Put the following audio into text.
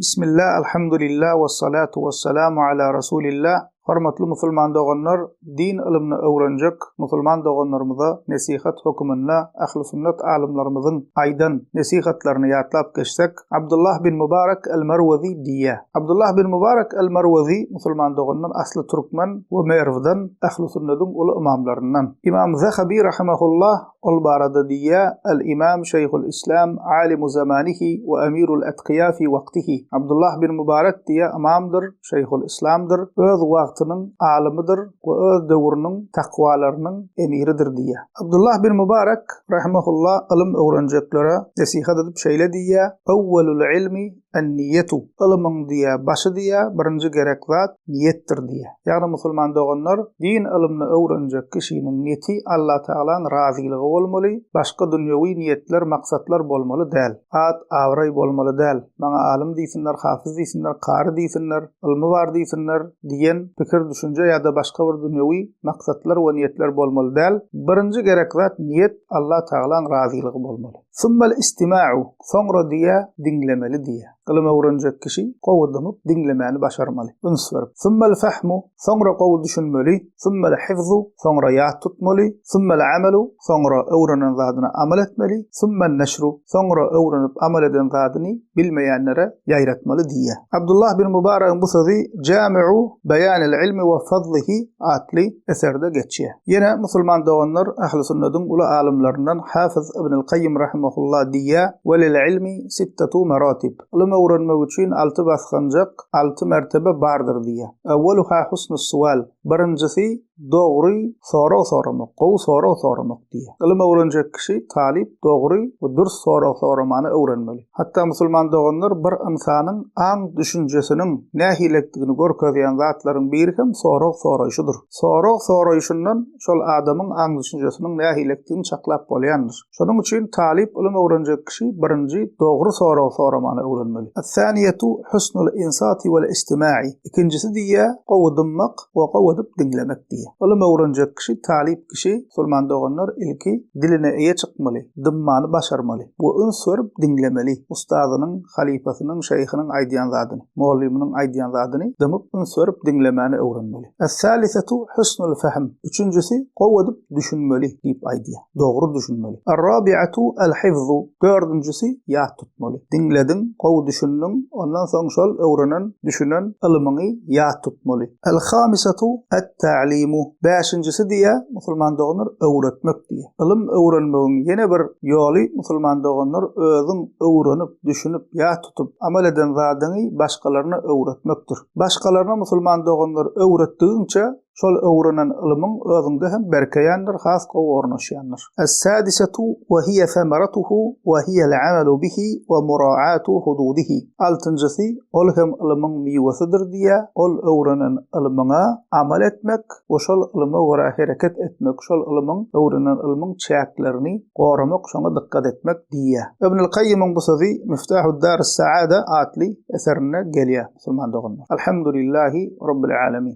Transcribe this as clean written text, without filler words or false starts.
Bismillah, Alhamdulillah, wessalatu wessalamu ala Rasulillah. Hormatly musulman doganlar, din ylymyny öwrenjek musulman doganlarymyza nesihat höküminde ähli sünnet alymlarymyzyň aýdan nesihatlaryny ýatlap geçsek, Abdullah bin Mubarak el-Marwazi diýýär. Abdullah bin Mubarak el-Marwazi musulman doganlar asly türkmen we Merwden ähli sünnediň uly ymamlaryndan. Ymam Zahabi rahimehullah Ol barada diýýär, Al-Imam Şeýhul Islam, alimu zamanihi we amirul etkiýa fi wagtihi. Abdullah bin Mubarek diýýär, ymamdyr, Şeýhul Islamdyr, öz wagtynyň alymydyr we öz döwrüniň takwalarynyň emiridir diýýär. Abdullah bin Mubarek, rahimehullah, ylym öwrenjeklere nesihat edip şeýle diýýär, Ewwelul ilmi En-niýetu, ylymyň diýýär, başy diýýär, birinji gerek zat niýetdir diýýär. Ýagny musulman doganlar, din ylymyny öwrenjek kişiniň niýeti Allatagalaň razylygy bolmaly, başga dünýewi niýetler, maksatlar bolmaly däl. At, abraý bolmaly däl. Maňa alym diýsinler, hafyz diýsinler, kary diýsinler, ylmy bar diýsinler diýen pikir-düşünje ýa-da başga bir dünýewi maksatlar we niýetler bolmaly däl. Birinji gerek zat niýet, Allatagalaň razylygy bolmaly. Summal istima'u, soňra diýýä, diňlemeli diýýä. Ylym öwrenjek kişi gowy dymyp diňlemäni başarmaly, üns berip. Summal fahmu, soňra gowy düşünmeli. Summal hifzu, soňra ýat tutmaly. Summal amalu, soňra öwrenen zadyna amal etmeli. Summan neşru, soňra öwrenip amal eden zadyny bilmeýänlere ýaýratmaly diýýä. Abdullah bin Mubaragyň bu sözi Jami'u Beýanil ilmi we fadlihi atly eserde geçýär. Ýene musulman doganlar Ähli sünnediň uly alymlaryndan Hafyz Ibnül Kaýýym rahimehullah diýýär, Ve lil ilmi sittetu meratib. Ylym öwrenmek üçin alty basganjak, alty mertebe bardyr diýýär. Ewweluha husnus sual. Birinjisi dogry sorag soramak, gowy sorag soramak diýýär. Ylym öwrenjek kişi, talyp dogry we dürs sorag soramany öwrenmeli. Hatda musulman doganlar bir ynsanyň aň-düşünjesiniň nähilekdigini görkezýän zatlaryň biri hem sorag soraýşydyr. Sorag soraýşyndan şol adamyň aň-düşünjesiniň nähilekdigini çaklap bolýandyr. Şonuň üçin talyp ylym öwrenjek kişi birinji dogry sorag soramany öwrenmeli. As-saniýetu husnul insati wal istima'i. Ikinjisi diýýär, gowy dymmak we gowy edip diňlemek diýýär. Ylym öwrenjek kişi, talyp kişi, musulman doganlar ilki diline eýe çykmaly, dymmany başarmaly we üns berip diňlemeli, ustazynyň, halypasynyň, şeýhiniň aýdýan zadyny, mugallymynyň aýdýan zadyny dymyp üns berip diňlemäni öwrenmeli. Es-salisetu husnul fehm. Üçünjisi gowy edip düşünmeli diýip aýdýar. Dogry düşünmeli. Er-rabiatu el-hifzu. Dördünjisi ýat tutmaly. Diňlediň, gowy düşündiň, ondan soň şol öwrenen, düşünen ylmyňy ýat tutmaly. El-hamisatu et-ta'limu. Bäşinjisi diýýär, musulman doganlar, öwretmek diýýär. Ylym öwrenmegiň ýene bir ýoly, musulman doganlar, özüň öwrenip, düşünip, ýat tutup, amal eden zadyňy başgalaryna öwretmekdir. Başgalaryna musulman doganlar öwretdigiňçe, Şol öwrenen ylmyň özüňde hem berkeýändir, has gowy ornaşýandyr. Es-sadisetu we hiýe semeratuhu we hiýel-amelu bihi we muraatu hududihi. Altynjysy, ol hem ylmyň miwesidir diýýär, ol öwrenen ylmyňa amal etmek we şol ylyma görä hereket etmek, şol ylmyň, öwrenen ylmyň çäklerini goramak, şoňa dykgat etmek diýýär. Ibnül Kaýýymyň bu sözi Miftahud-Daris-Saada atly eserinde gelýär, musulman doganlar. Alhamdulillahi Rabbil Alemin.